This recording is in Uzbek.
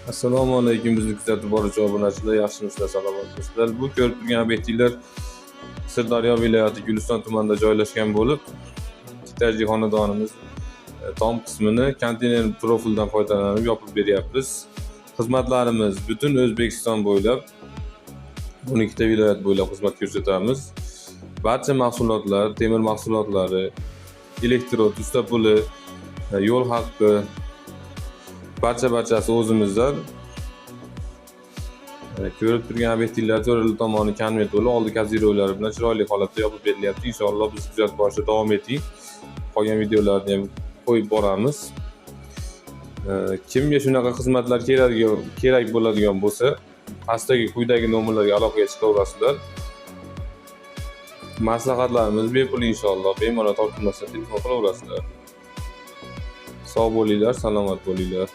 Assalomu alaykum, bizni kuzatib boruvchi obunachilar, yaxshimisizlar, salomatmisizlar? Bu ko'rib turgan obyektinglar Sirdaryo viloyati Guliston tumanida joylashgan bo'lib, etajli xonadonimiz tom qismini konteyner profildan foydalanib yopib beryapmiz. Xizmatlarimiz butun O'zbekiston bo'ylab 12 ta viloyat bo'ylab xizmat ko'rsatamiz. Barcha mahsulotlar, temir mahsulotlari, elektrod, usta puli, yo'l haqqi, barchasi o'zimizdan. Ko'rib turgan obyektinglar to'rtta tomoni konvent bo'lib, oldi koziroylari bilan chiroyli holatda yopib berilyapti. Inshaalloh bizni kuzatib borishda davom eting. Qolgan videolarni ham qo'yib boramiz. Kimga shunaqa xizmatlar kerak bo'ladigan bo'lsa, pastdagi quyidagi nomerlarga aloqaga chiqaverasizlar. Maslahatlarimiz bepul inshaalloh, bemalol tortinmasdan telefon qilaverasizlar. Sog' bo'linglar, salomat bo'linglar.